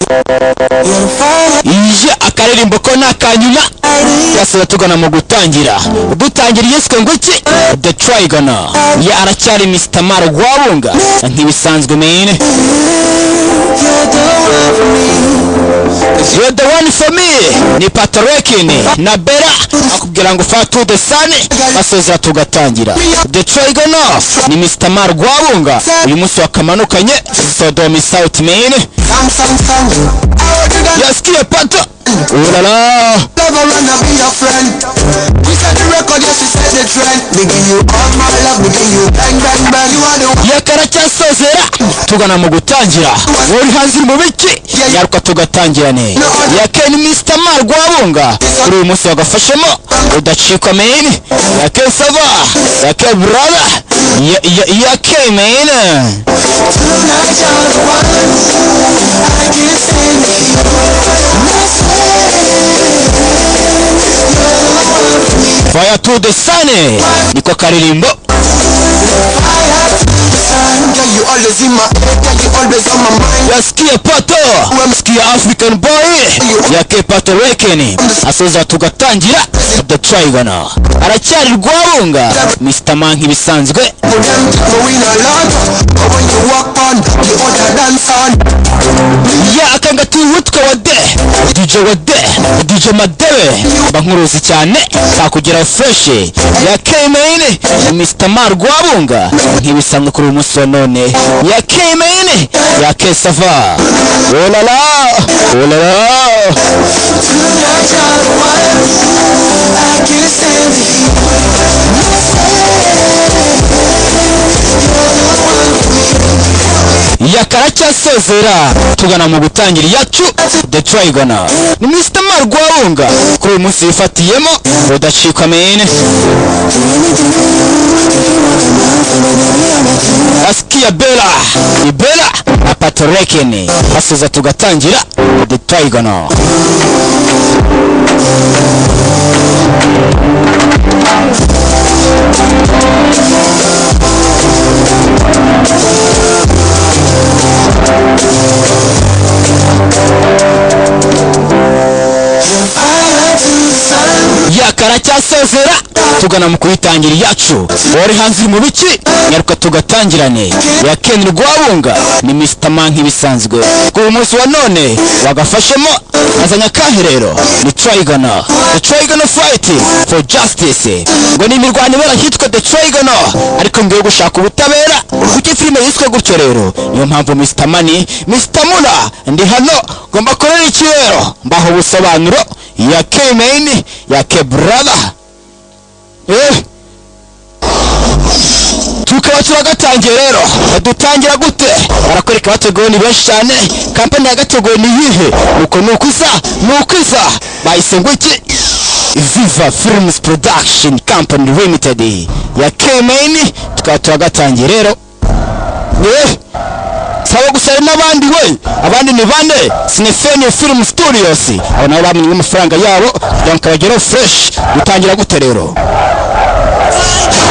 You're the fire. Ije akaririmbo ko ni akanyuma twese tugana mu gutangira. Dutangira yiswe ngo iki? The Trigon. Ya aracyari Mr. Marwabunga nk'ibisanzwe, man. You're the one for me. You're the one for me ni Patrick na Bella akubwira ngo "Fire to the Sun", basezera tugatangira. The Trigon ni Mr. Marwabunga, uyu munsi wakamanukanye Sodomi South, man. Sam, sam, sam. I want you to Yasikiye pato ulala. Never wanna be your friend. We set the record, yes, we set the trend. Me give you all my love, me give you bang, bang, bang. You are the one. Yakaracyasozera tugana mu gutangira. Wowe uri hanze uri mu biki? Nyaruka tugatangirane. Yake ni Mr. Marwabunga, kuri uyu munsi wagafashemo udacikwa, man. Yake ça va, yake brother, yake man. Tonight you're the one. I can't stand it. You're the one for me. Fire to the Sun niko karirimbo. Fire to the sun. Girl, you always in my head. Girl, you always on my mind. Yasikia pato, sikia African Boy yake Pato Rekeni asoza tugatangira. The Trigon aracyari Rwabunga, Mr. Man nk'ibisanzwe. For them, but we no lot. But when you walk on, the other dance on. Ya akangatiye umutwe wa de DJ wa de DJ Madebe mba nkuruzi cyane kakugera fresh ya K-Main na Mr. Marwabunga nk'ibisanzwe kuri uyu munsi wa none ya K-Main ya K ça va, olala olala. Tonight you're the one. I can't stand the heat. You're the one for me. Yakaracyasezera tugana mu gutangira iyacu. The Trigon ni Mr. Marwabunga kuri uyu munsi wifatiyemo udacikwa, man. Asikia Bella ni Bella na Patrick basoza tugatangira The Trigon. Fire to the sun. Yakaracyasezera tugana mu kuyitangira iyacu. Wari hanze uri mu biki? Nyaruka tugatangirane. Ya Ken Rwabunga ni Mr. Man nk'ibisanzwe kuri uyu munsi wa none wagafashemo azanye akahe rero? Ni Trigon, The Trigon Fight for Justice, ngo ni imirwano ibera hitwa The Trigon, ariko ngiye gushaka ubutabera. Kuki filime yiswe gutyo rero? Niyo mpamvu Mr. Money, Mr. Mula ndi hano ngomba korera iki rero, mbaho ubusobanuro ya K-Main ya K brother. Tukaba turagatangiye rero. Dutangira gute? Barakwereka bateguwe ni benshi cyane. Kampani yagateguwe ni iyihe? Nuko nukuza nukuza bahise ngo iki? Viva Films Production Company Limited ya K-Main. Tukaba turagatangiye rero. Saba gusa hari n'abandi we. Abandi ni bane? Sinefeni Film Studios, abo nabo bamenye amafaranga yabo kugira ngo kabageraho fresh. Dutangira gute rero?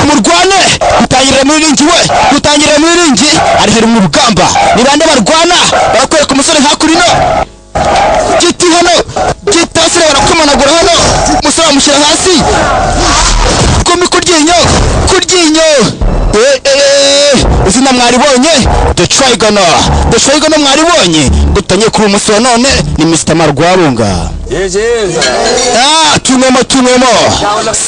Murwane, dutangirira muri ring we, dutangirira muri ring ari hari mu rugamba. Ni bande barwana? Barakwereka umusore hakurino giti hano giti, abasore barakomanagura hano, umusore bamushyira hasi kumi kuryinyo kuryinyo. Izina mwaribonye, The Trigon, The Trigon mwaribonye. Dutangiye kuri uyu munsi wa none ni Mr. Marwabunga. Ah, tunywemo tunywemo.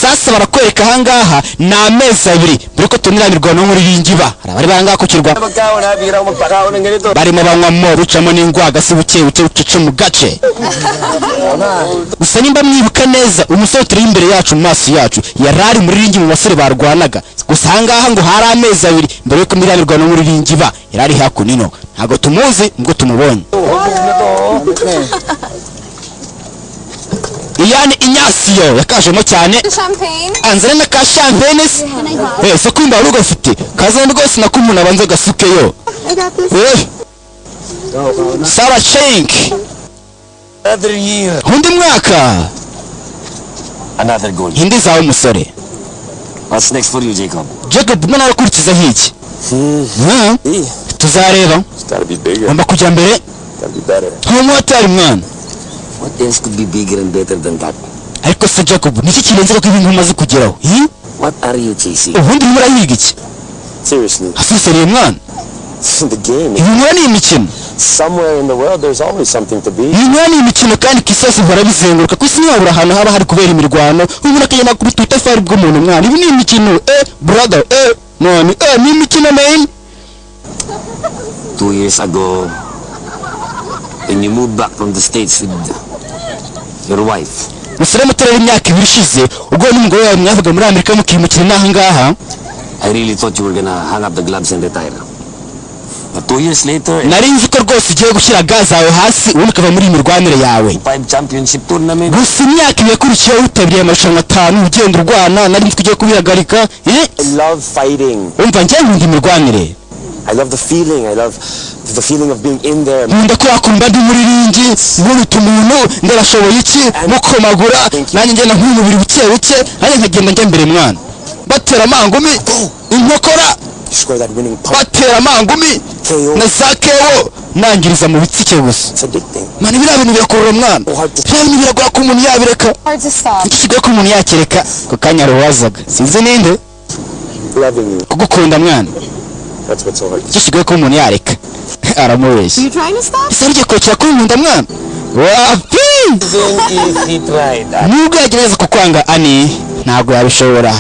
Sasa barakwereka ahangaha ni amezi 2 mbere ko tuniramirwa no muri ringiba. Hari abari barangaha ku kirwa Magkaon ha, bihira ako magpakaon ng ganito. barimo banywamo bicamo n'ingwaga si buke buke bucece mu gace. Gusa nimba mwibuka neza, umusore turi imbere yacu mu maso yacu yari ari muri ring mu basore barwanaga. Gusa ahangaha ngo hari amezi 2 mbere yuko miramirwa no muri ring iba, yari ari hakuno, ntabwo tumuzi ubwo tumubonye. Iyani Inyasiyo yakajemo cyane. Champagne. Anzana na ka champagne se. Se kumba wari ugafite, kazana rwose nako umuntu abanza agasukeyo. I got this. Sarah Shank. Another year. Undi mwaka. Another goal. Hindi zawe umusore. What's next for you, Jacob? Jacob, mbona arakurikiza nk'iki? Eh, Tuzareba. it's gotta be bigger. Ngomba kujya mbere. That'd be better. Nta muhatari, mwana. What else could be bigger and better than that? Ariko se Jacob, niki kirenze ko ibintu umaze kugeraho? Hi? What are you chasing? Ubundi urimo urahiga iki? Seriously, Asiseriye, mwana. the game. Ibi nkora ni imikino. Somewhere in the world, there's always something to be. Ibi nkora ni imikino, kandi ku isi hose bihora bizenguruka. Ku isi ntihabura ahantu haba hari kubera imirwano, umuntu akagenda akubita ubutafari bw'umuntu. Mwana, ibi ni imikino, brother, man, ni imikino, man. 2 years ago, when you moved back from the States with your wife, Musore muto, imyaka 2 ishize, ubwo wowe n'umugore wawe mwavuga muri Amerika mukimukira inaha ngaha, I really thought you were gonna hang up the gloves and retire. But 2 years later, nari nzi ko rwose ugiye gushyira gants zawe hasi, ubundi ukava muri iyi mirwanire yawe. five championship tournament, Gusa imyaka 2 yakurikiyeho, witabiriye amarushanwa atanu, ugenda urwana. Nari nzi ko ugiye kubihagarika. I love fighting. Umva, njye nkunda imirwanire. I love the feeling. I love the feeling of being in there. Nkunda ko wakumva ndi muri ring, nkubita umuntu, ndarashoboye iki, mukomagura, nanjye ngenda nk'umubiri buke buke, nanjye nkagenda njya mbere, mwana, batera amangumi, inkokora, You score that winning punch. batera amangumi na za KO, nangiriza mu bitsike gusa. It's addicting. Mwana, biriya bintu birakurura, mwana, biriya bintu biragora ko umuntu yabireka. Hard to stop. Iki kigoye ko umuntu yakireka. Ako kanya hari uwazaga, sinzi ninde. Loving you. Kugukunda, mwana. That's what's so hard. Icyo kigoye ko umuntu yareka, aramubeshya. You trying to stop? Ese ugiye kwakira ko unkunda, mwana? Wapi! Even if he tried, Nubwo yagerageza kukwanga, ani ntabwo yabishobora.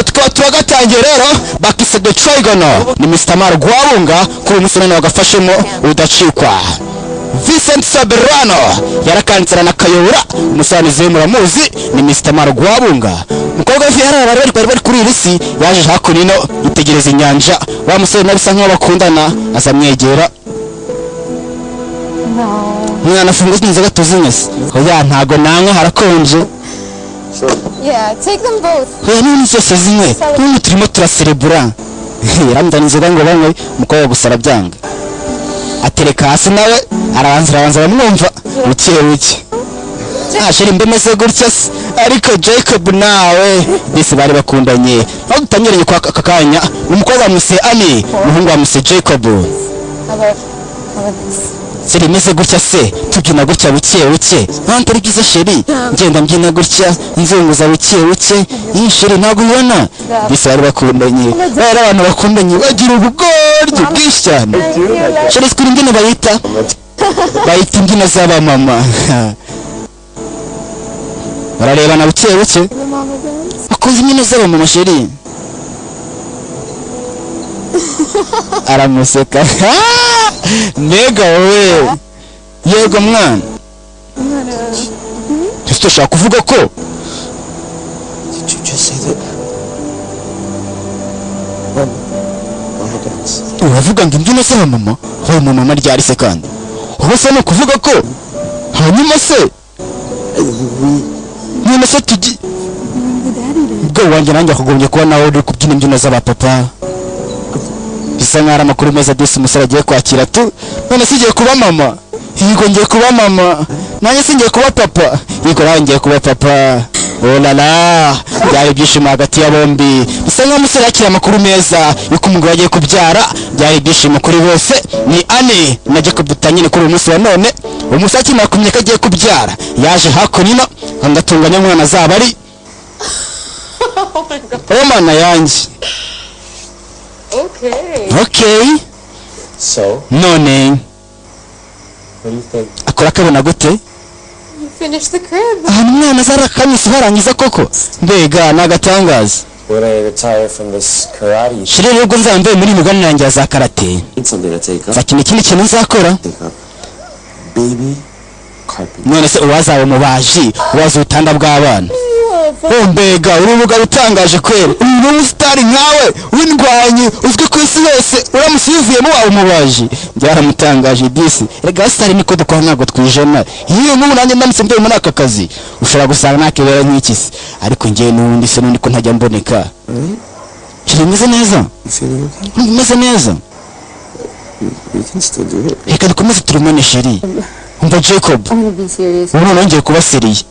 Tukaba turagatangiye rero, bakise The Trigonal. Ni Mr. Mar Gwabunga kuri uyu musore, nawe wagafashemo udacikwa. Vincent Soberano yarakanditse aranakayobora. Umusobanuzi we muramuzi, ni Mr. Mar Gwabunga. Umukobwa we yari bari kuri iri si, yaje hakuno ino yitegereza inyanja. Wa musore nawe bisa nkaho bakundana, aza amwegera. No. Umwana, afunga inzoga tuzinywe se. Oya, ntago nanywa, harakonje. Yeah, take them both. Oya, n'ubundi zose zinywe, n'ubundi turimo turaserebura. Yaramuzana inzoga ngo banywe, umukobwa gusa arabyanga, atereka hasi. Nawe arabanza aramwumva buke buke. Ah chérie, mbe meze gutya se? Ariko Jacob nawe disi bari bakundanye. Aho dutangiranye kwa aka kanya, umukobwa bamuse Ani, umuhungu bamuse Jacob. How about this? Chérie, meze gutya se, tubyina gutya buke buke, ntabwo atari byiza chérie? Ngenda mbyina gutya, nzunguza buke buke. Iyi chérie, ntabwo ubibona? Disi bari bakundanye. Bari abantu bakundanye bagira ubugoryi bwinshi cyane. Chérie, sikuri imbyino bayita imbyino z'abamama. Bararebana buke buke. The mama dance? Bakoze imbyino z'abamama, chérie. Aramuseka. Mbega wowe! Yego, mwana. Ese ushaka kuvuga ko Did you just say that? Mama dance. Uravuga ngo imbyino z'abamama? Wowe mama ryari se? Kandi ubu se ni ukuvuga ko hanyuma se none se tugi ubwo wanjye nanjye wakagombye kuba nawe uri kubyina imbyino z'abapapa. Bisa nkaho ari amakuru meza disi umusore agiye kwakira tu. None se ugiye kuba mama? Yego, ngiye kuba mama. Nanjye se ngiye kuba papa? Yego, nawe ngiye kuba papa. Oh la la, byari ibyishimo hagati ya bombi. Bisa nkaho umusore yakira amakuru meza yuko umugore agiye kubyara. Byari ibyishimo kuri bose. Ni Anne na Jacob dutangire kuri uyu munsi wa none. Umusore akimara kumenya ko agiye kubyara, yaje hakuno ino andatunganya umwana azaba ari. Oh mana yanjye! Okay. Okay. So, None what do you think? Akora akabona gute? You finished the crib. Ahantu umwana azarakamisa barangiza koko, mbega ni agatangaza! When I retire from this karate, Chérie rero, ubwo nzaba mvuye muri iyi miganire yanjye ya za karate, Need something to take up. nzakina ikindi kintu nzakora. Take up baby carpet. None se uwazaba umubaji, uwaza ubutanda bw'abana? Oh mbega urubuga rutangaje kweri! Uyu ni umusitari nkawe w'indwanyi uzwi ku isi hose, uramutse uyivuyemo waba umubaji? Byaramutangaje disi. Rega abasitari niko dukora, ntabwo twijena. Iyo nk'ubu nanjye ndamutse mvuye muri aka kazi, ushobora gusanga nakibera nk'iki se? Ariko njyewe n'ubundi se n'undi ko ntajya mboneka. Chérie, umeze neza? You feeling okay? Numva umeze neza. We can still do it. Reka dukomeze turumane, chérie. Umva Jacob. I'm gonna be serious. Ubu noneho ngiye kuba sérieux.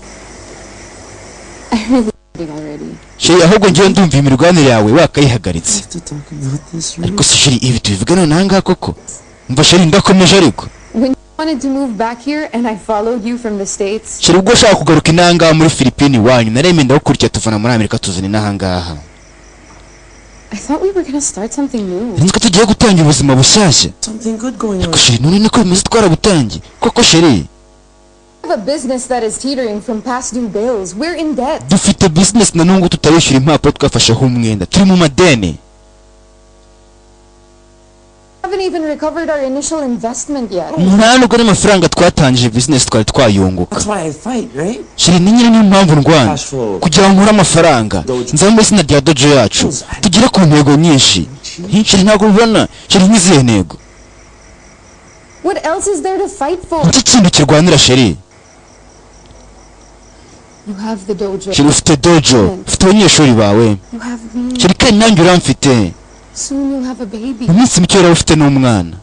Already. Chérie, ahubwo ngiye ndumva imirwanire yawe wakayihagaritse. To talk about this, Ariko se chérie, ibi tubivuga none ahangaha koko? Umva chérie, ndakomeje ariko. When Wanted to move back here and I followed you from the States. Chérie, ubwo ushaka kugaruka inangaha muri Filipine iwanyu, naremeye ndagukurikira, tuvana muri Amerika tuzana inahangaha. I thought we were gonna start something new. Nzi ko tugiye gutangira ubuzima bushyashya. Something good going on. Ariko chérie, none niko bimeze, twarabutangiye koko, chérie. We have a business that is teetering from past due bills. We're in debt. Dufite business na n'ubu tutarishyura impapuro twafasheho umwenda, turi mu madeni. Haven't even recovered our initial investment yet. Nta nubwo n'amafaranga twatangije business twari twayunguka. That's why I fight, right? Chérie, ni nyine niyo mpamvu ndwana. Cash flow. Kugira ngo nkure amafaranga nzaba mu izina rya dojo yacu, tugere ku ntego nyinshi. Chérie, ntabwo ubibona, chérie? Nk'izihe ntego? What else is there to fight for? Iki kintu kirwanira, chérie? You have the dojo. Chérie, ufite dojo, ufite abanyeshuri bawe. You have me. Chérie, kandi nanjye uramfite. Soon you'll have a baby. Mu minsi mike uraba ufite n'umwana.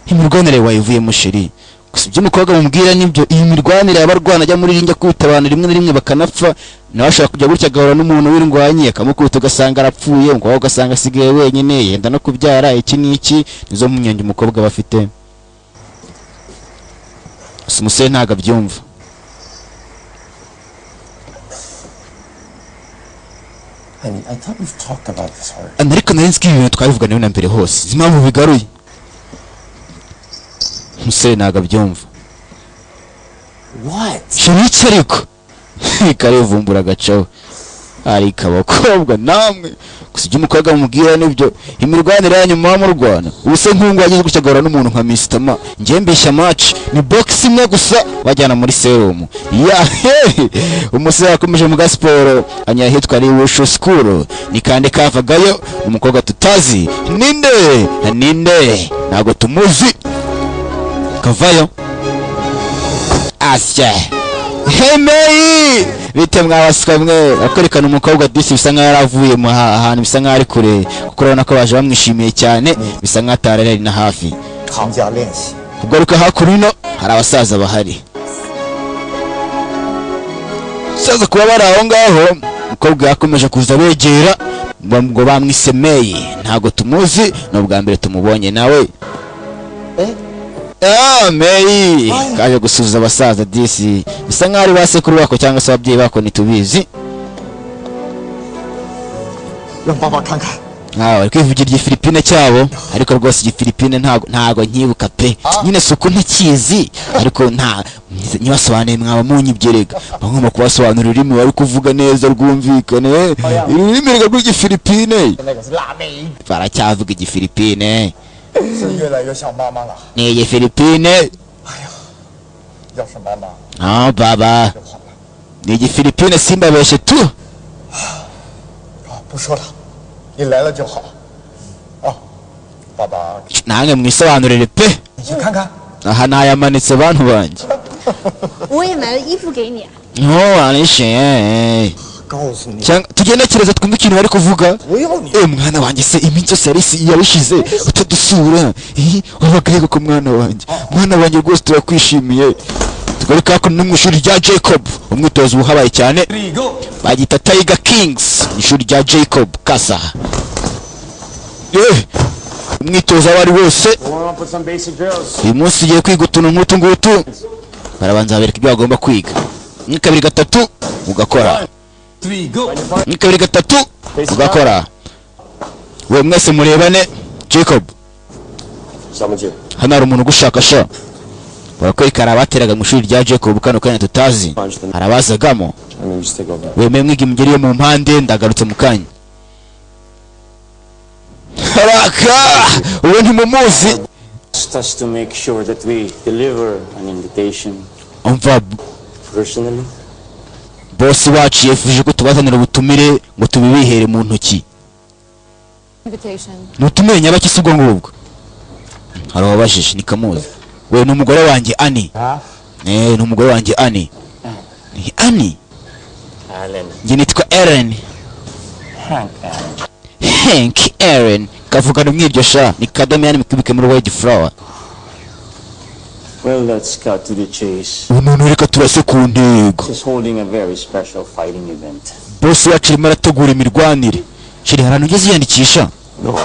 Imirwanire wayivuyemo, chérie. Gusa ibyo umukobwa mubwira nibyo, iyi mirwanire y'abarwana ajya muri ring akubita abantu, rimwe na rimwe bakanapfa. Nawe ashobora kujya gutya agahura n'umuntu w'indwanyi akamukubita, ugasanga arapfuye, umukobwa ugasanga asigaye wenyine, yenda no kubyara, iki n'iki. Nizo mpungenge umukobwa aba afite. Gusa umusore ntabwo abyumva. Honey, I thought we've talked about this already. Ariko nari nzi ko ibi bintu twabivuganiyeho na mbere hose, izi mpamvu bigaruye, umusore ntabwo abyumva. What? Chérie, iki? Ariko karivumbura agacaho. Ariko abakobwa namwe, gusa ibyo umukobwa amubwira nibyo, imirwanire yanyu muba murwana. Ubu se nk'ubu wagize gutya agahura n'umuntu nka Mr. Ma, njye mbeshya match ni box imwe gusa, bajyana muri serumu ya hehe. Umusore yakomeje mu gasiporo, anyura ahitwa Riwushu School, ni kandi kavagayo umukobwa tutazi ninde ninde, ntabwo tumuzi. Kavayo asya hemeyi bite mwabaswa mwe. Akwerekana umukobwa disi bisa nkaho yari avuye mu ahantu, bisa nkaho ari kure, kuko urabona ko baje bamwishimiye cyane, bisa nkaho atari ari na hafi. 行家练习。 Kugaruka hakuno hari abasaza bahari. Saza kuba bari aho ngaho, umukobwa yakomeje kuza begera, ngo bamwise Meyi, ntabwo tumuzi, ni ubwa mbere tumubonye nawe. Ah, Meyi kaje gusuhuza abasaza disi, bisa nkaho ari ba sekuru bako cyangwa se ababyeyi bako, ntitubizi. 让爸爸看看。 Ah, bari kwivugira igifilipine cyabo, ariko rwose igifilipine ntago nkibuka pe. Nyine suku ntakizi, ariko nta nyibasobanuye mwaba munyibyerega. Bagomba kubasobanurira ururimi bari kuvuga neza rwumvikane, ururimi rw'igifilipine. 那个是辣妹， Baracyavuga igifilipine. 是越来越像妈妈了。 Ni igifilipine. 要是妈妈 Ah, baba 就好了。 Ni igifilipine, simbabeshe tu. 啊，不说了，你来了就好。啊，爸爸， Namwe mwisobanurire pe. 你去看看。 Aha nayamanitse, bantu banjye. 我也买了衣服给你。 No anishe. 告诉你， Cyangwa tugenekereza twumve ikintu bari kuvuga. 不要你。 Eh, mwana wanjye se, iminsi yose yarishize utadusura. Eh, wabagaye koko mwana wanjye, mwana wanjye rwose turakwishimiye. Tugaruka hakuno no mu ishuri rya Jacob, umwitozo uhabaye cyane bagita Tiger Kings, ishuri rya Jacob Kasa. Eh, umwitozo abo ari wose. Warm up with some basic drills. Uyu munsi ugiye kwiga utuntu nk'utu ngutu, barabanza babereka ibyo bagomba kwiga. Rimwe, kabiri, gatatu, ugakora. Three, go. Rimwe, kabiri, gatatu, ugakora. We mwese murebane. Jacob. Someone's here. Hano hari umuntu ugushaka sha. Barakwereka hari abateraga mu ishuri rya Jacob kano kanya tutazi, hari abazagamo. I mean, just take over. Wemeye mwiga imigeri yo mu mpande, ndagarutse mu kanya. Haraka uwo ntimumuzi. Asked us to make sure that we deliver an invitation Umva, personally. bosi wacu yifuje ko tubazanira ubutumire ngo tubibihere mu ntoki. Invitation. Ni ubutumire nyabaki si ubwo ngubwo? Hari uwabajije ni kamuzi. We ni umugore wanjye Ani. Eh, ni umugore wanjye Ani, ni Ani. Alan. Njye nitwa Eren. Hank Allen. Hank Aaron kavugana umwiryo sha, ni Kadamiyani mukibike muri White Flower. Well, let's cut to the chase. Ubu none reka turase ku ntego. She's holding a very special fighting event. Bosi wacu arimo arategura imirwanire. Chérie, hari ahantu ugeze yiyandikisha? No.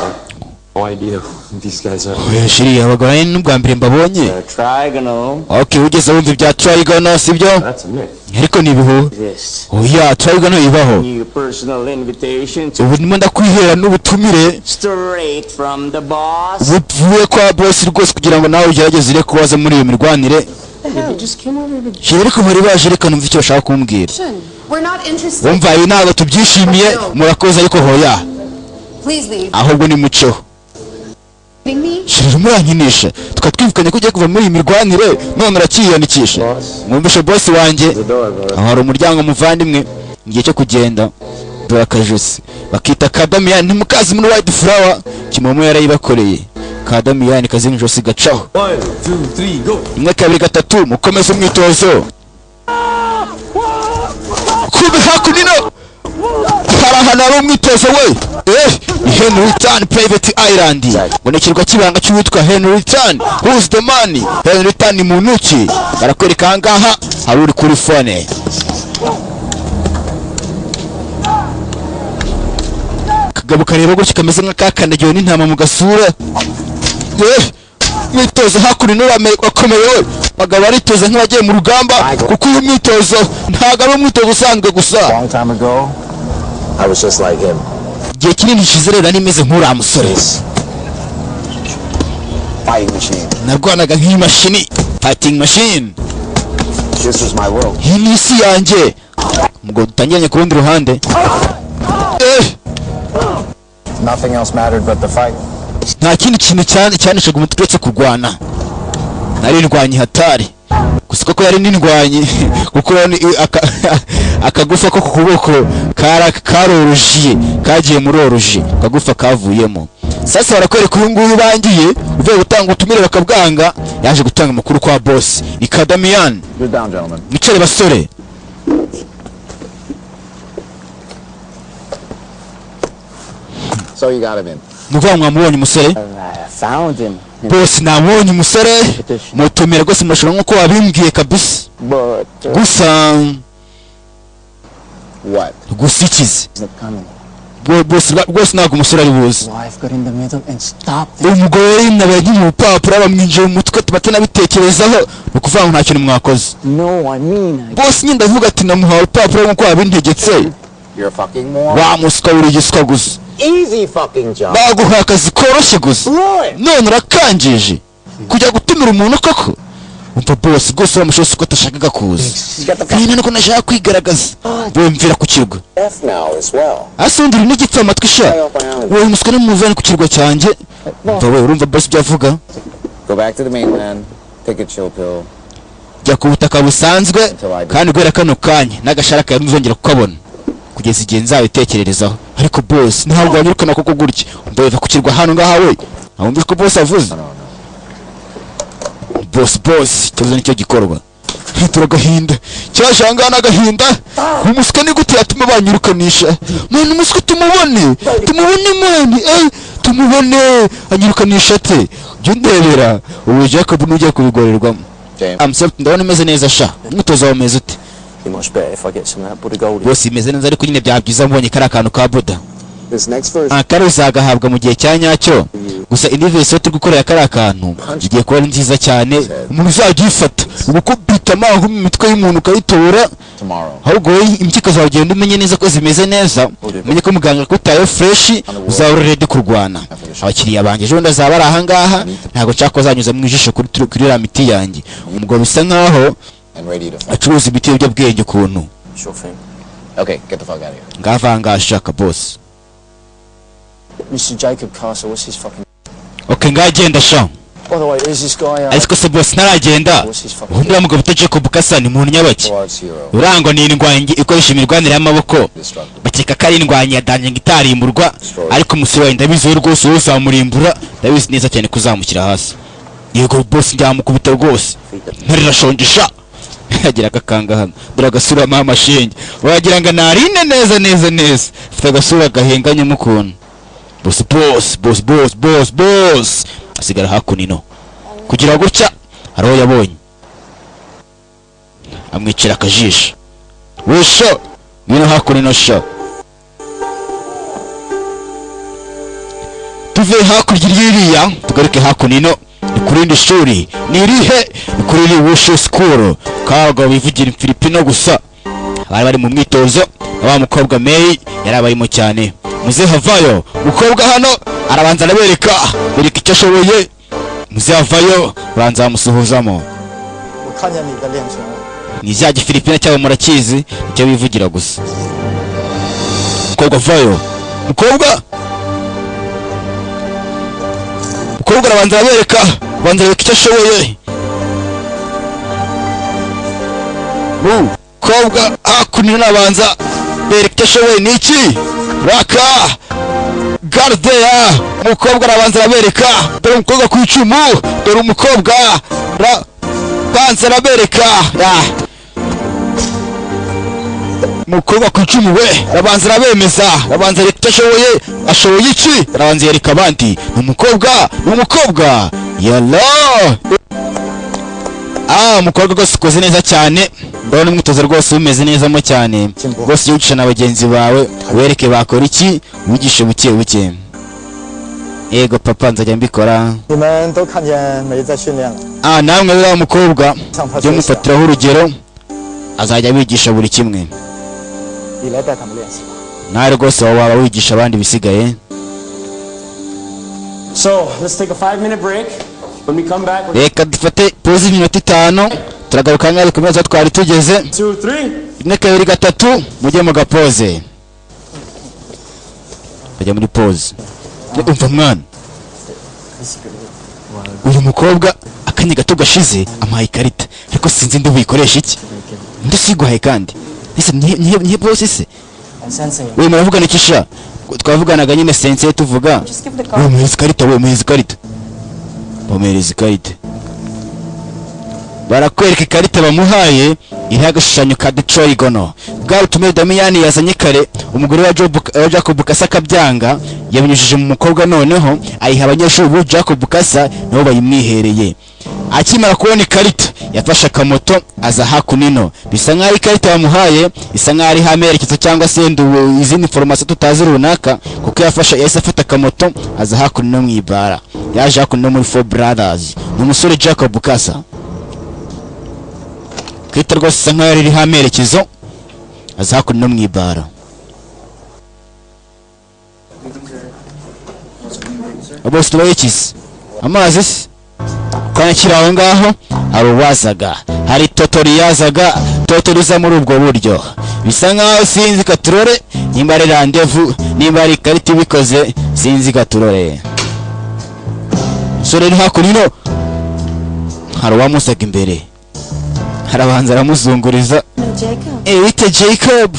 No idea who these guys are. Oya chéri, abagabo nari n'ubwa mbere mbabonye. Trigonal. Ok, wigeze wumva ibya trigonal, sibyo? That's a myth. Ariko ni ibihuha. This. Oya, trigonal ibaho. New personal invitation to Ubu ndimo ndakwihera n'ubutumire straight from the boss. buvuye kwa boss rwose, kugira ngo nawe ugerageze ure kubaza muri iyo mirwanire. They just came over with Chéri, ariko bari baje, reka numve icyo bashaka kumbwira. We're not interested. Wumva, ibi ntabwo tubyishimiye, murakoze ariko hoya. Please leave. Ahubwo nimuceho. Kidding me? Chéri, murankinisha? Tukaba twivuganye ko ugiye kuva muri iyi mirwanire, none urakiyandikisha. Mwumvishe boss wanjye? Aho hari umuryango, muvandimwe, igihe cyo kugenda. Dore akajosi bakita kadamiyani, ntimukazi muri White Flower, Kimomo yarayibakoreye. Kadamiyani kazinga ijosi gacaho. One, two, three, go. Rimwe, kabiri, gatatu, mukomeze umwitozo. Kumbe hakuno hari ahantu hari umwitozo we. Ni Henry Tan Private Island, ngo ni ikirwa cy'ibanga cy'uwitwa Henry Tan. Who's the man? Henry Tan ni muntu ki? Barakwereka aha ngaha hari uri kuri phone. Kagabo kareba gutya kameze nk'akakandagiwe n'intama mu gasura. Mwitozo hakuno wakomeye we. Bagabo baritoza nk'abagiye mu rugamba, kuko uyu mwitozo ntabwo ari umwitozo usanzwe gusa. Long time ago, I was just like him. Igihe kinini gishize rero nari meze nk'uriya musore. Fighting machine. Narwanaga nk'imashini, fighting machine. This was my world. Iyi ni isi yanjye. Ubwo dutangiranye ku rundi ruhande. Nothing else mattered but the fight. Nta kindi kintu cyane cyanishaga umutwe uretse kurwana. Nari indwanyi hatari gusa, koko yari n'indwanyi, kuko akagufa ko ku kuboko karorojiye, kagiye muri oroji, akagufa kavuyemo. Sasa barakwereka uyu nguyu bangiye uvuye gutanga ubutumire bakabwanga, yaje gutanga amakuru kwa boss, ni Kadamiyan. You're down, gentlemen. Mwicare basore. So you got him in. Ni ukuvuga ngo mwamubonye umusore? I found him. Boss, namubonye umusore, mutumira rwose murashobora nk'uko wabimbwiye kabisa. But Gusa What? gusa ikize he's not coming. Boss, rwose ntabwo umusore ari buze. Wife got in the middle and stopped it. Umugore nabaye nkiri urupapuro bamwinjiye mu mutwe, batanabitekerezaho. Ni ukuvuga ngo nta kintu mwakoze. No, I mean, I Boss, nyine ndavuga ati namuhaye urupapuro nk'uko wabintegetse. You're a fucking moron. Wa muswa, uri igiswa gusa. Easy fucking job. Baguhaye akazi koroshye gusa, none urakangije kujya gutumira umuntu koko. Umva boss, rwose wa mushosi ko atashakaga kuza nyine nuko nashaka kwigaragaza, bumvira ku kirwa. F now as well. Ase undi uri n'igipfa amatwi sha wowe muswa, nimuvane ku kirwa cyanjye. Umva we, urumva boss ibyo avuga? Go back to the mainland. Take a chill pill. Jya ku butaka busanzwe, kandi guhera kano kanya n'agashara kawe ntuzongera kukabona kugeza igihe nzabitekererezaho. Ariko boss, ntabwo wanyirukana koko gutya. Umva, biva ku kirwa hano ngaha we. Wumva ko boss avuze? Boss, boss, ikibazo nicyo gikorwa. Turagahinda cyaje aha ngaha n'agahinda. Umuswa ni gute yatuma banyirukanisha mwana? Umuswa tumubone, tumubone mwana, tumubone anyirukanisha ate? Jya undebera ubu Jacob n'ugiye kubigorerwamo. James. Amusabye, ndabona umeze neza sha, umwitozo wawe umeze ute? Be much better if I get some of that Buddha gold. Bose imeze neza, ariko nyine byaba byiza mbonye kariya kantu ka Buda. This next version Akari uzagahabwa mu gihe cya nyacyo. Gusa indi version turi gukorera kariya kantu igiye kuba ari nziza cyane, umuntu uzajya uyifata ugukubita amaho mu mitwe y'umuntu ukayitora. tomorrow. Ahubwo wowe impyiko zawe ugenda umenye neza ko zimeze neza, umenye ko muganga akutayeho fresh, uzaba uri ready kurwana. Abakiriya banjye ejo bundi azaba ari ahangaha, ntabwo nshaka ko azanyuza mu ijisho kuri iriya miti yanjye. Umugabo bisa nkaho And ready to fight. acuruza imiti y'ibiyobyabwenge ukuntu. Sure thing. Okay, get the fuck out of here. Ngavanga ashaka boss. Mr. Jacob Castle, what's his fucking... Ok, ngagenda sha. By the way, who's this guy? Ariko se boss, ntaragenda, ubundi uriya mugabo uta Jacob Kasa ni muntu nyabaki? Arts hero. Urangwa ni indwanyi ikoresha imirwanire y'amaboko. Destructive. Bakeka ko ari indwanyi ya danger ngo itarimburwa, ariko umusore wawe ndabizi we rwose, wowe uzamurimbura, ndabizi neza cyane ko uzamushyira hasi. Yego boss, njyamukubita rwose, ntare irashonje sha. Agira akakanga hano, dore agasura mama shenge, wagira ngo narine neza neza neza, afite agasura gahenganyemo ukuntu. Boss, boss, boss, boss, boss, boss asigara hakuno kugira gutya hari uwo yabonye amwicira akajisho. Wisho ngwino hakuno sha. Tuve hakurya iriya, tugaruke hakuno. Ino ni ku rindi shuri. Ni irihe? Ni kuri iri Wushu School. Kabaga bivugira Filipino gusa. Bari bari mu mwitozo na wa mukobwa May yari abarimo cyane. Muze havayo mukobwa hano, arabanza arabereka, bereka icyo ashoboye. Muze havayo, banza bamusuhuzamo. 我看见你在练拳了。 Ni cya Gifilipina cyabo, murakizi, icyo bivugira gusa. Mukobwa vayo, mukobwa arabanza arabereka, abanza areka icyo ashoboye. Mukobwa hakuno arabanza bereka icyo ashoboye. Ni iki raka gardeya? Umukobwa arabanza arabereka. Dore umukobwa ku icumu, dore umukobwa banza arabereka ya. Umukobwa ku icumu we arabanza arabemeza, arabanza areka icyo ashoboye. Ashoboye iki? Arabanza yereka abandi. Ni umukobwa, ni umukobwa yalo. Ah, umukobwa rwose ukoze neza cyane. Ndabona umwitozo rwose umeze nezamo cyane rwose. Ujye wigisha na bagenzi bawe, wereke bakora iki, wigishe buke buke. Yego papa, nzajya mbikora. 你们都看见梅在训练了， Ah, namwe uriya mukobwa jya mufatiraho urugero, azajya abigisha buri kimwe. 你来带他们练习吧。 Nawe rwose waba wigisha abandi ibisigaye. So let's take a 5-minute break. When we come back, we're Reka dufate pause y'iminota 5, turagaruka nk'aho kumeza aho twari tugeze. two, three. Rimwe, kabiri, gatatu, mujye mu gapoze. Bajya muri pause. Umva mwana, uyu mukobwa akanya gato gashize amuhaye ikarita, ariko sinzi ndi buyikoresha iki. Ndi siguhaye kandi ese nihe boss se? Sensei. We, muravugana iki sha? Twavuganaga nyine sensei, tuvuga. Just give the We, card. muhereza ikarita we, muhereza ikarita, bamuhereza ikarita. Barakwereka ikarita bamuhaye iriho agashushanyo ka The Trigono, bwa butumire Damiyani yazanye kare. Umugore wa Jacob Kasa akabyanga, yabinyujije mu mukobwa, noneho ayiha abanyeshuri bu Jacob Kasa, nabo bayimwihereye. Akimara kubona ikarita yafashe akamoto aza hakuno. Bisa nk'aho ikarita bamuhaye isa nk'aho ariho amerekezo cyangwa se izindi information tutazi runaka, kuko yafashe, yahise afata akamoto aza hakuno mu ibara. Yaje hakuno muri Four Brothers. Ni umusore Jacob Kasa. Ikarita rwose isa nk'aho yari iriho amerekezo. Aza hakuno mu ibara. Bose tubayekize amazi se kanya aho ngaho. Hari uwazaga, hari totori yazaga, totori iza muri ubwo buryo. Bisa nkaho sinzi katurore nimba ari randevu, nimba ari ikarita ibikoze, sinzi katurore. Umusore uri hakuno, hari uwamusaga imbere, arabanza aramuzunguriza. No, Jacob. Eh, wite Jacob,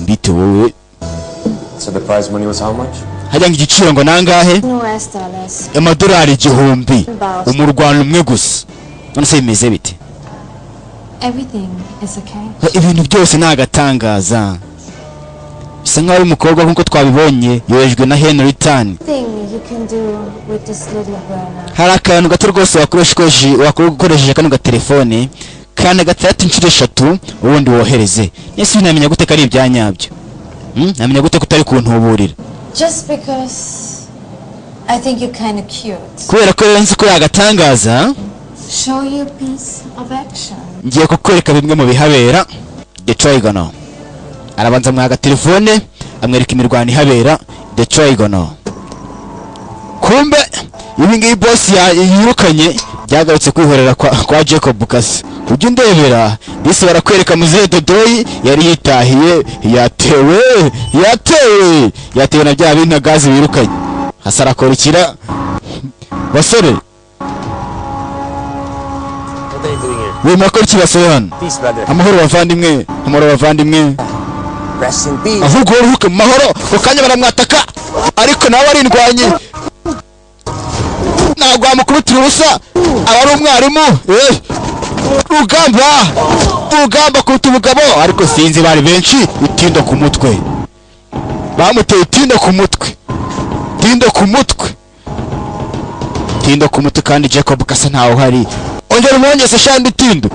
mbite wowe. So the prize money was how much? Hajya ngo igiciro ngo nangahe? US dollars. Amadolari 1000, umurwano umwe gusa. None se bimeze bite? Everything is okay. Ibintu byose ni agatangaza. Bisa nkaho ari umukobwa nk'uko twabibonye yohejwe na Henry Tan. Thing you can do with this little burner. Hari akantu gato rwose wakoresha wakora ukoresheje kano gatelefone kana gatandatu inshuro eshatu, ubundi wohereze. Ese namenya gute ko ari ibya nyabyo? Namenya gute ko utari kuntuburira? Just because I think you're kind of cute. Kubera ko rero nzi ko yagatangaza. Show you a piece of action. Ngiye kukwereka bimwe mu bihabera. The Trigono arabanza amuha agatelefone, amwereka imirwano ihabera. The Trigono, kumbe ibi ngibi boss yirukanye byagarutse kwihorera kwa Jacob Kasa. Ujya undebera disi, barakwereka muzehe Dodoyi yari yitahiye, yatewe, yatewe, yatewe na bya bintu gazi birukanye. Hasi arakorikira basore. What are you doing here? We, murakora iki basore hano? Peace, brother. Amahoro bavandimwe, amahoro bavandimwe. Rest in peace. Ahubwo uruhuke mu mahoro. Ako kanya baramwataka, ariko nawe arindwanye, ntabwo wamukubitira ubusa, aba ari umwarimu. Eh, rugamba rugamba kuruta ubugabo. Ariko sinzi, bari benshi. Itindo ku mutwe, bamuteye itindo ku mutwe, tindo ku mutwe, tindo ku mutwe. Kandi Jacob Kasa ntawe uhari. Ongera umwongeze shandi tindo.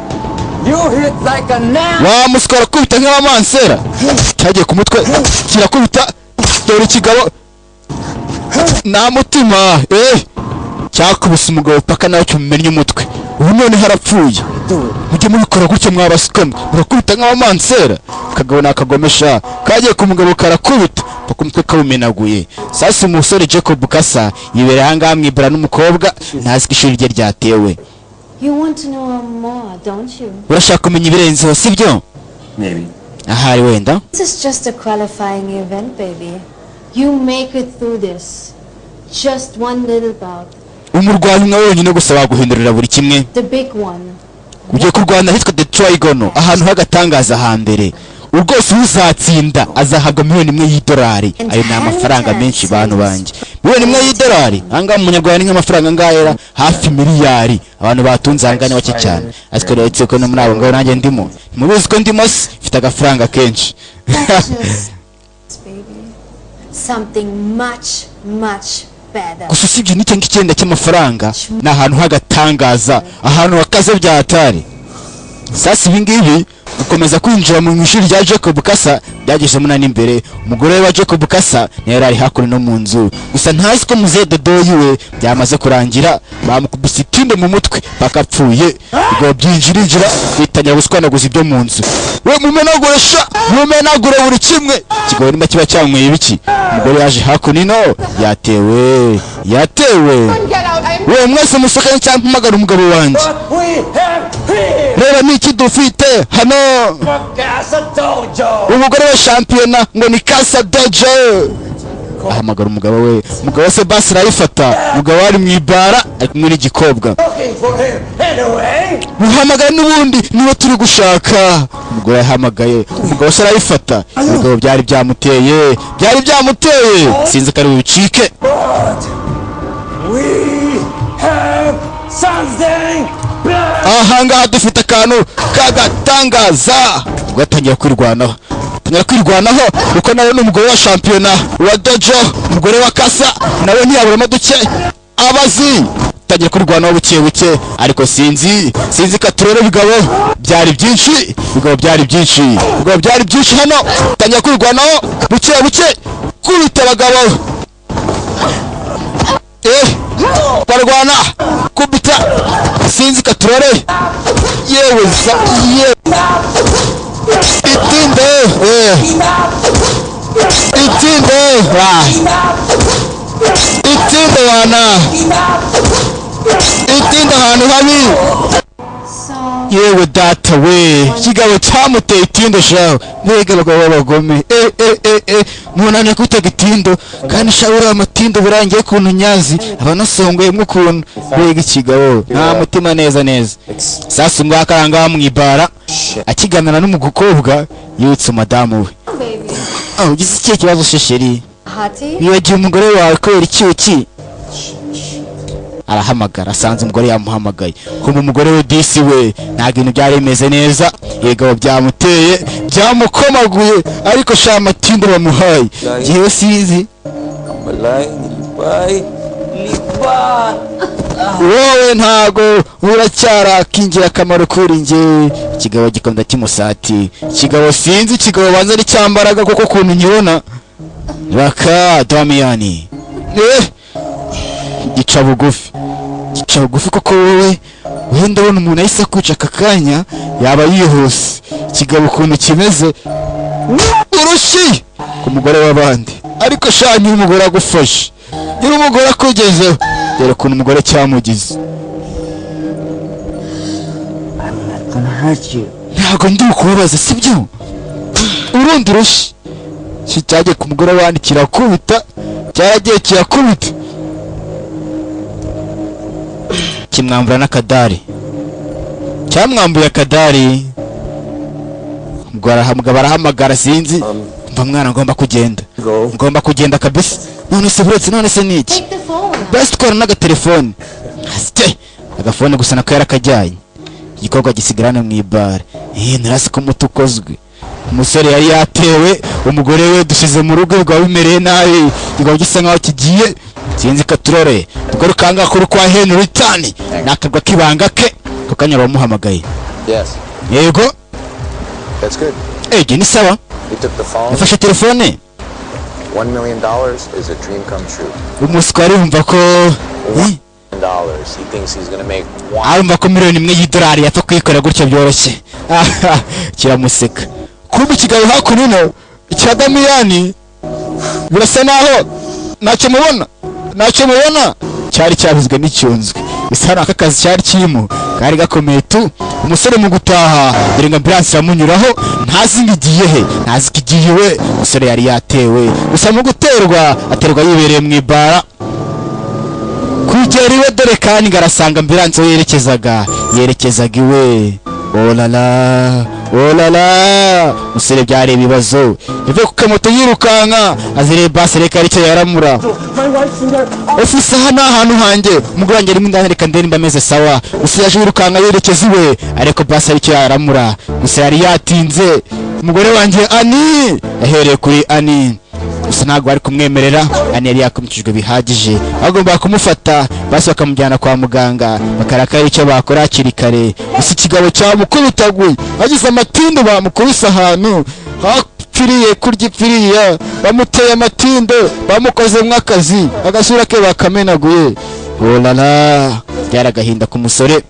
You hit like a nail. Wa muswa, arakubita nk'abamansera. Cyagiye ku mutwe kirakubita. Dore ikigabo. Nta mutima. Cyakubise umugabo paka nawe kimumennye umutwe. Ubu none harapfuye. Mujye mubikora gutyo mwabasukamwe, murakubita nk'abamansera. Akagabo ni akagomesha, kagiye ku mugabo karakubita paka umutwe kawumenaguye. Sasa umusore Jacob Kasa yibera ahangaha mwibara n'umukobwa, ntazi ko ishuri rye ryatewe. You want to know more, don't you? Urashaka kumenya ibirenzeho, sibyo? Maybe. Ahari wenda. This is just a qualifying event, baby. You make it through this. Just one little bout. Umurwanyi umwe wenyine gusa waguhindurira buri kimwe. The big one. Ugiye kurwana ahitwa The Trigon, ahantu h'agatangaza. Hambere rwose uzatsinda azahabwa 1 miliyoni y'idolari. Ayo ni amafaranga menshi, bantu banjye. 1 miliyoni y'idolari ahangaha mu munyarwanda ni nk'amafaranga angahera? Hafi miliyari. Abantu batunze ahangaha ni bake cyane, ariko rero uretse ko no muri abo ngabo nanjye ndimo. Ntimubizi ko ndimo se? Mfite agafaranga kenshi. That's just, baby. Something much, much better. Gusa usibye n'icyo ngicyo cy'amafaranga, ni ahantu h'agatangaza, ahantu hakaze bya hatari. Sasa ibi ngibi gukomeza kwinjira mu ishuri rya Jacob Kasa byagezemo na n'imbere. Umugore we wa Jacob Kasa nawe yari ari hakuno no mu nzu, gusa ntazi ko muzehe Dodoyi we byamaze kurangira, bamukubise itinde mu mutwe bakapfuye. Ubwo byinjirinjira bitangira gushwanaguza ibyo mu nzu. We mumenagure sha, mumenagure buri kimwe. Ikigabo niba kiba cyanyweye ibiki? Umugore yaje hakuno ino, yatewe, yatewe. Get out! I'm We mwese musohokane cyangwa mpamagara umugabo wanjye. Reba niki dufite hano! Umugore wa shampiyona ngo ni Kasa Dojo ahamagara umugabo we. Umugabo se basi arayifata. Umugabo ari mu ibara ari kumwe n'igikobwa. Muhamagara n'ubundi niwe turi gushaka. Umugore yahamagaye, umugabo se arayifata. Umugabo byari byamuteye, byari byamuteye, sinzi ko ari bubicike. We have something Ahangaha dufite akantu k'agatangaza. Ubwo atangira kwirwanaho, atangira kwirwanaho kuko nawe ni umugore wa shampiyona wa dojo. Umugore wa Kasa nawe ntiyaburamo duke abazi. Atangira kwirwanaho buke buke, ariko sinzi, sinzi katurere. Bigabo byari byinshi, bigabo byari byinshi, bigabo byari byinshi hano. Atangira kwirwanaho buke buke, kubita abagabo, barwana kubita, sinzi katurore. Yewe za yewe, itinde, itinde wa itinde wana itinde ahantu habi. So, Yewe data we, ikigabo cyamuteye itindo shawe. Mbega abagabo b'abagome! Munaniye kutega itindo kandi sha uriya amatindo birangiye ukuntu nyazi aba anasongoyemo ukuntu. Mbega ikigabo, nta mutima neza neza. Sasa ngaka arangaha mu ibara akiganira n'umukobwa, yibutse umudamu we. Baby. Ah, ugize ikihe kibazo se, chérie? Hati? Wibagiwe umugore wawe kubera icyuki? Arahamagara, asanze umugore yamuhamagaye. Kumva umugore we disi we ntabwo ibintu byari bimeze neza. Yego, byamuteye, byamukomaguye, ariko sha amatindo bamuhaye ngewe sinzi. Malay, nilipay, lipa. Wowe ntago uracyari ingirakamaro kuri njye. Ikigabo gikomeza kimusati. Ikigabo sinzi, ikigabo banza ari cyambaraga kuko ukuntu nkibona raka Damiyani, gica bugufi, gica bugufi koko. Wowe wowe ndabona umuntu ahise akwica aka kanya yaba yihuse. Ikigabo ukuntu kimeze, urushyi ku mugore w'abandi. Ariko sha nyiri umugore agufashe, nyiri umugore akugezeho, dore ukuntu umugore cyamugize. Gonna hurt you. Ntabwo ndi ukubabaza, sibyo? Urundi rushyi iki cyagiye ku mugore w'abandi kirakubita, cyaragiye kirakubita, kimwambura n'akadari, cyamwambuye akadari. Ubwo umugabo arahamagara, sinzi. Mva mwana, ngomba kugenda. Go. Ngomba kugenda kabisa. None se buretse, none se ni iki? Take the phone. Basi twara n'agatelefone asye, agafone gusa nako yarakajyanye. Igikorwa gisigarana mu ibara. Ntarasi ko umuti ukozwe. Umusore yari yatewe, umugore we dusize mu rugo rwaba bimereye nabi, kikaba gisa nkaho kigiye, sinzi katurore. Tugaruka ahangaha kuri kwa Henry Tani, ni akagwa k'ibanga ke. Ako kanya bamuhamagaye. Yes, Yego. that's good. Ibyo ni sawa. He took the phone. Yafashe telefone. $1 million is a dream come true. Umuswa arumva ko Dollars. He thinks he's gonna make one. Arumva ko 1 miliyoni y'idolari yapfa kuyikora gutyo byoroshye. Kiramuseka. Kumbe ikigabo hakuno ino cya Damiyani birasa naho ntacyo mubona, ntacyo mubona. Cyari cyabizwe n'icyunzwe, bisa n'ako akazi cyari kirimo kari gakomeye tu. Umusore mu gutaha, dore ngo ambulance iramunyuraho, ntazi ngo igiye he, ntazi ko igiye iwe. Umusore yari yatewe gusa, mu guterwa aterwa yibereye mu ibara. Kugera iwe, dore kandi ngo arasanga ambulance aho yerekezaga, yerekezaga iwe. Olala, olala, umusore byari ibibazo. Yavuye ku kamoto yirukanka azereye basi, reka aricyo yaramura. Ofisa, aha ni ahantu hanjye, umugore wanjye arimo indani, reka ndebe nimba ameze sawa. Gusa yaje yirukanka yerekeza iwe, ariko basi aricyo yaramura. Gusa yari yatinze. Umugore wanjye Ani, yahereye kuri Ani gusa ntabwo bari kumwemerera. Ani yari yakumikijwe bihagije, bagomba kumufata basi bakamujyana kwa muganga, bakaraka icyo bakora hakiri kare. Gusa ikigabo cyamukubitaguye, agize amatindo, bamukubise ahantu hapfiriye kurya ipfiriya, bamuteye amatindo, bamukozemo akazi, agasura ke bakamenaguye. Olala, byari agahinda ku musore.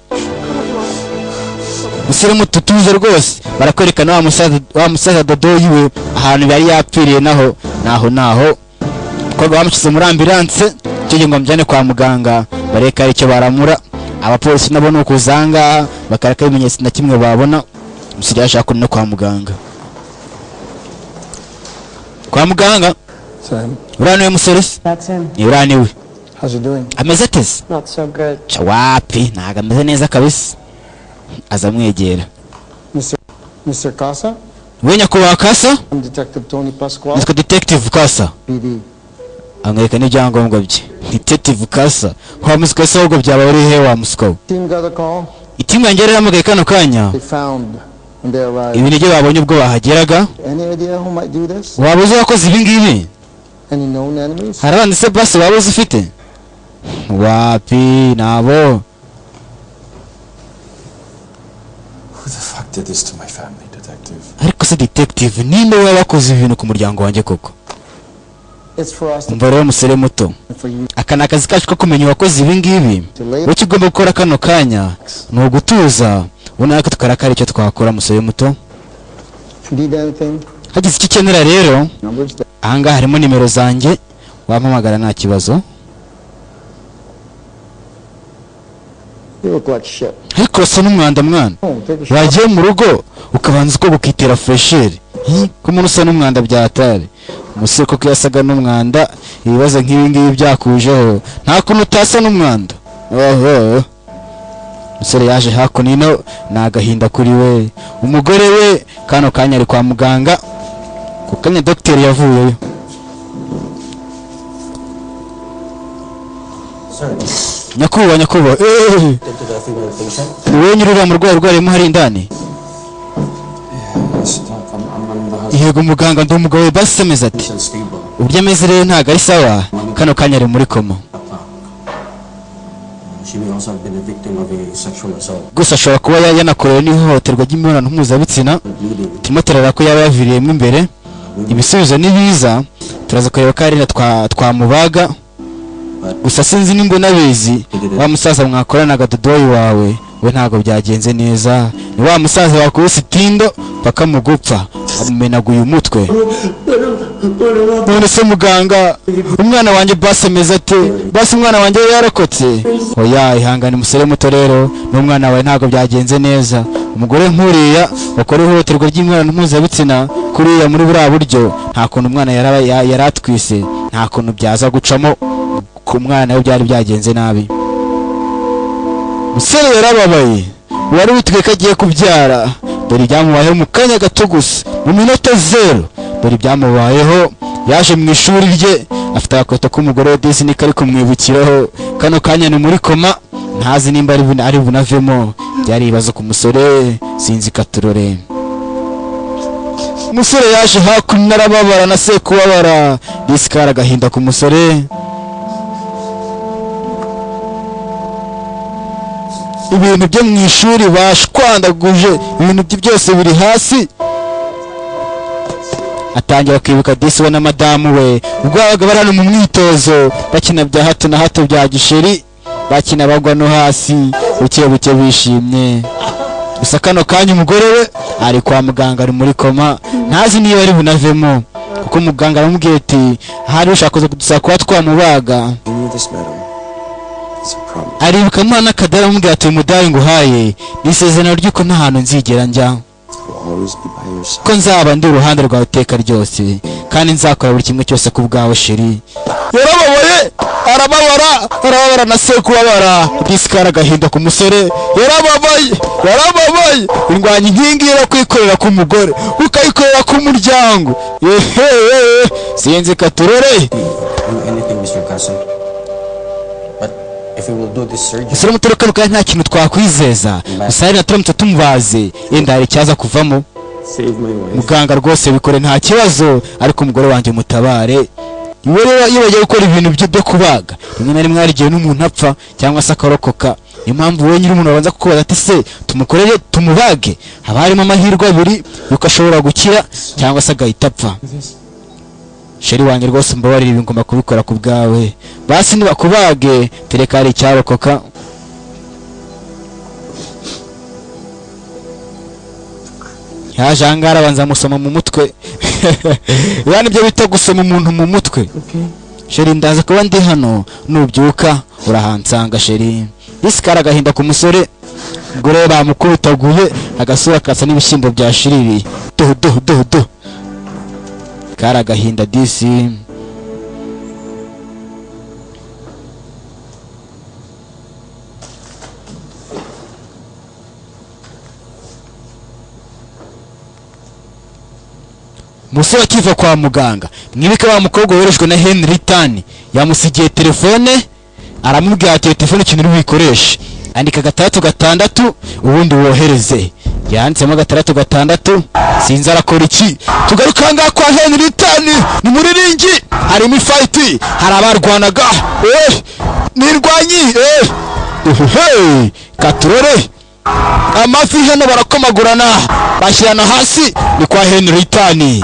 Musore muto, tuze rwose. Barakwerekana wa musaza, wa musaza dodo yiwe, ahantu yari yapfiriye naho naho naho. Umukobwa bamushyize muri ambulance icyo gihe ngo bamujyane kwa muganga, bareka hari icyo baramura. Abapolisi nabo ni ukuzanga bakareka ibimenyetso na kimwe babona. Umusore yaje hakuno no kwa muganga, kwa muganga. Sam, Uriya niwe musore se? That's him. Ni uriya niwe. How's he doing? Ameze ateze? Not so good. Ca wapi, ntabwo ameze neza kabisa. Aza amwegera. Mr. Casa? We nyakubahwa Kasa. I'm Detective Tony Pasquale. Nitwa Detective Kasa. PD. Amwereka n'ibyangombwa bye. Detective Kasa, wa muswa se, ahubwo byaba uri he wa muswa we? Team got a call. Itimu yanjye yari yahamagaye kano kanya. They found when they arrived. Ibi nibyo babonye ubwo bahageraga. Any idea who might do this? Waba uzi uwakoze ibi ngibi? Any known enemies? Hari abandi se basi waba uzi ufite? Wapi, nabo. Who the fuck did this to my family, detective? Ariko se detective, ninde waba wakoze ibintu ku muryango wanjye koko? It's for us to Umva rero musore muto, for you aka ni akazi kacu ko kumenya uwakoze ibi ngibi. to Icyo ugomba gukora kano kanya ni ugutuza, ubona ko tukarakara icyo twakora. Musore muto, If you need anything, hagize icyo ukenera rero, numbers there. ahangaha harimo nimero zanjye, wampamagara nta kibazo. You look like shit. Ariko urasa n'umwanda mwana. Oh, take a shower. Wagiye mu rugo ukabanza uko ukitera fraîcheur, ko umuntu usa n'umwanda byatari. Umusore koko yasaga n'umwanda. Ibibazo nk'ibi ngibi byakujeho, nta kuntu utasa n'umwanda. Oho, umusore yaje hakuno ino, ni agahinda kuri we. Umugore we kano kanya ari kwa muganga, ku kanya dogiteri yavuyeyo. Nyakubahwa, nyakubahwa, eee, ni wowe nyiri uriya murwayi urwariyemo hari indani? Yes, Doc, I'm the husband. Yego muganga, ndi umugabo we. Basi ameze ati? Unstable. Uburyo ameze rero ntabwo ari sawa, kano kanya ari muri koma. She may also have been a victim of a sexual assault. Gusa ashobora kuba yanakorewe n'ihohoterwa ry'imibonano mpuzabitsina. Turimo turareba ko yaba yaviriyemo imbere. Ibisubizo ni biza, turaza kureba ko ari twamubaga. Gusa sinzi nimba unabizi, wa musaza mwakoranaga, dodoyi wawe, we ntabwo byagenze neza. Ni wa musaza wakubise itindo paka mu gupfa, amumenaguye umutwe. None se muganga, umwana wanjye basi ameze ate? Basi umwana wanjye we yarokotse? Oya, ihangane musore muto. Rero n'umwana wawe ntabwo byagenze neza. Umugore nk'uriya bakora ihohoterwa ry'imibonano mpuzabitsina kuriya muri buriya buryo, nta kuntu umwana yari atwise, nta kuntu byaza gucamo ku mwana we, byari byagenze nabi. Musore yarababaye, wari witwaye ko agiye kubyara. Dore ibyamubayeho mu kanya gato gusa, mu minota 0. Dore ibyamubayeho. Yaje mu ishuri rye afite agakweto k'umugore we disi kari kumwibukiraho. Kano kanya ni muri koma, ntazi nimba ari bunavemo. Byari ibibazo ku musore, sinzi katurore. Umusore yaje hakuno arababara na sekubabara disi, kari agahinda ku musore. Ibintu byo mu ishuri bashwandaguje, ibintu bye byose biri hasi. Atangira kwibuka disi we na madamu we ubwo babaga bari hano mu mwitozo, bakina bya hato na hato bya gisheri, bakina bagwa no hasi buke buke bishimye. Gusa kano kanya umugore we ari kwa muganga, ari muri koma, ntazi niba ari bunavemo, kuko muganga aramubwiye ati ahari ushaka kuza kudusaba kuba twamubaga. Give you this medal. It's a promise. Aribuka amuha n'akadari, aramubwira ati uyu mudari nguhaye ni isezerano ry'uko nta hantu nzigera njya, I'll always be by your side. ko nzaba ndi iruhande rwawe iteka ryose, kandi nzakora buri kimwe cyose ku bwawe, chérie. Yarababaye, arababara, arababara na se kubabara. Disi kari agahinda ku musore, yarababaye, yarababaye. Indwanya inkingi yo kwikorera ku mugore, ukayikorera ku muryango, yehehe, sinzi katurore. Do anything, Mr. Cousin. But if we will do this surgery, Umusore muto kano kanya nta kintu twakwizeza, gusa hari na turamutse tumubaze yenda hari icyaza kuvamo. Save my wife. Muganga rwose bikore nta kibazo, ariko umugore wanjye mutabare. Iwe rero iyo bagiye gukora ibintu byo kubaga, rimwe na rimwe hari igihe n'umuntu apfa cyangwa se akarokoka. Niyo mpamvu wowe nyiri umuntu abanza kukubaza ati se tumukorere, tumubage? Haba harimo amahirwe abiri yuko ashobora gukira cyangwa se agahita apfa. Chérie wanjye rwose mbabarire, ibi ngomba kubikora ku bwawe. Basi nibakubage tereka hari icyarokoka. Yaje ahangaha arabanza amusoma mu mutwe, ya nibyo bita gusoma umuntu mu mutwe. Chérie, ndaza kuba ndi hano, nubyuka urahansanga, chérie. Disi kari agahinda ku musore, umugore we bamukubitaguye, agasura kasa n'ibishyimbo byashiririye, do do do do. Kari agahinda disi. Umusore akiva kwa muganga, mwibuke wa mukobwa woherejwe na Henry Tan yamusigiye telefone, aramubwira ati iyo telefone ikintu uri buyikoreshe, andika 6 6 ubundi wohereze. Yanditsemo 6 6, sinzi arakora iki. Tugaruka ahangaha kwa Henry Tan, ni muri ring, harimo ifight, hari abarwanaga, nirwanyi, hey, katurore amafi hano barakomagurana, bashyirana hasi. Ni kwa Henry Tan.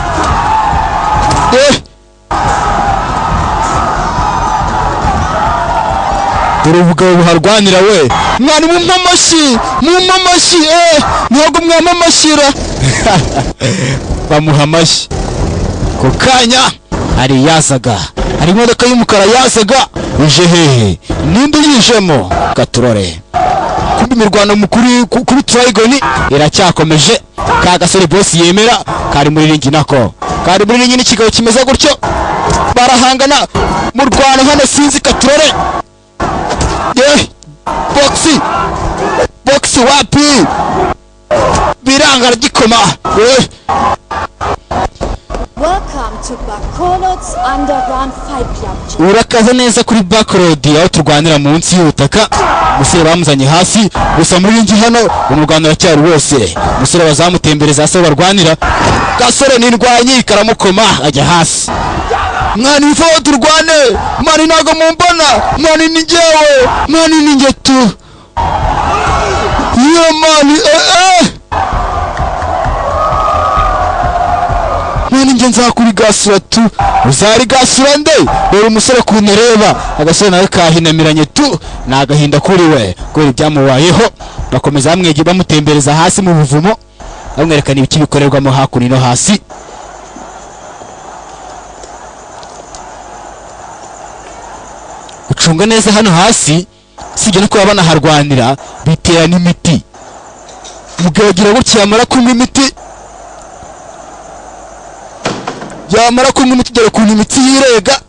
Dore ubugabo buharwanira we. Mwana, mumpa amashyi, mumpa amashyi, ntabwo mwampa amashyira. Bamuha amashyi. Ku kanya hari yazaga, hari imodoka y'umukara yazaga ije hehe? Ninde uyijemo? Katurore. Kumbe imirwano mukuri kuri Trigon iracyakomeje. Ka gasore boss yemera kari muri ring, nako kari muri ring n'ikigabo kimeze gutyo, barahangana mu rwano hano, sinzi katurore. Ye boxi boxi, wapi, biranga, aragikoma. Welcome to Bacolod's Underground Fight Club. Jim. Urakaza neza kuri Backroad, aho turwanira munsi y'ubutaka. Umusore bamuzanye hasi, gusa muri ring hano umurwano uracyari wose. Umusore bazamutembereza hasi aho barwanira, gasore n'indwanyi karamukoma ajya hasi. Mwana, ivo turwane mwana, ntago mumbona mwana, ni njyewe mwana, ni njye tu iyo mani, mwana, njye nzakurigasura tu. Uzarigasura nde? Dore umusore ukuntu ureba agasore nawe kahinamiranye tu, ni agahinda kuri we kubera ibyamubayeho. Bakomeza bamwegera, bamutembereza hasi mu buvumo, bamwerekana ibiki bikorerwamo hakuno no hasi. Gucunga neza hano hasi sibyo no kuba banaharwanira, bitera n'imiti. Mugagira gutya, yamara kunywa imiti, yamara kunywa imiti, dore ukuntu imitsi yirega.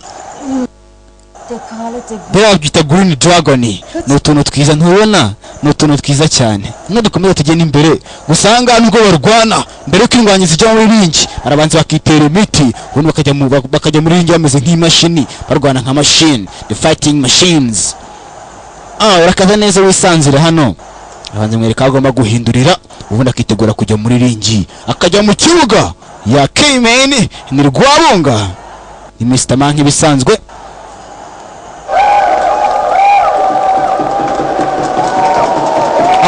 They call it a Buriya babyita green dragon. Ni utuntu twiza, ntubona? Ni utuntu twiza cyane. Niyo dukomeza tugenda imbere, gusa aha ngaha nubwo barwana, mbere yuko indwanyi zijya muri ring barabanza bakitera imiti, ubundi bakajya muri ring bameze nk'imashini, barwana nka machine, the fighting machines. Ah, urakaza neza, wisanzire hano. Abanza mwereka aho agomba guhindurira, ubundi akitegura kujya muri ring, akajya mu kibuga. Ya K-Man ni Rwabunga, ni Mr. Man nk'ibisanzwe.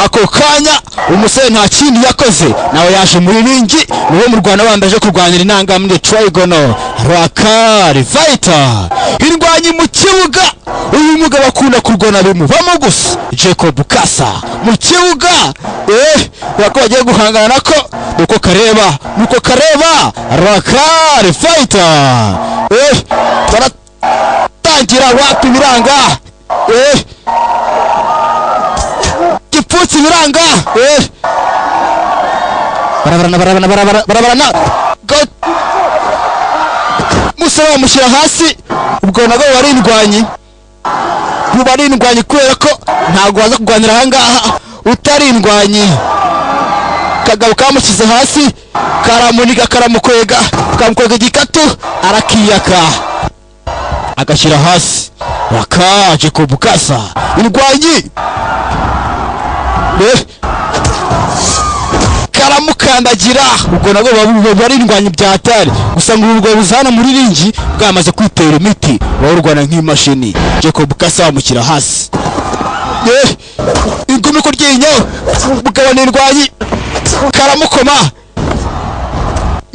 Ako kanya umusore nta kindi yakoze, nawe yaje muri ring. Niwe mu Rwanda bambaje kurwanira inanga muri Trigono. Rakari Fighter, indwanyi mu kibuga. Uyu mugabo akunda kurwana, bimuvamo gusa. Jacob Kasa mu kibuga, bako bagiye guhangana nako nuko kareba, nuko kareba. Rakari Fighter, baratangira. Wapi, biranga. Gipfutsi biranga. Barabarana, barabarana, barabarana, barabarana. Musore bamushyira hasi. Ubwo nabwo buba ari indwanyi, buba ari indwanyi, kubera ko ntabwo waza kurwanira ahangaha utari indwanyi. Kagabo kamushyize hasi, karamuniga, karamukwega, kamukwega igikatu, arakiyaka, agashyira hasi. Raka Jacob Kasa, indwanyi. Karamukandagira. Ubwo nabwo buba ari indwanyi bya hatari. Gusa ngo ubwo buza hano muri ring bwamaze kwitera imiti, buba burwana nk'imashini. Jacob Kasa bamushyira hasi. Ingumi ku ryinyo. Mugabo ni indwanyi, karamukoma.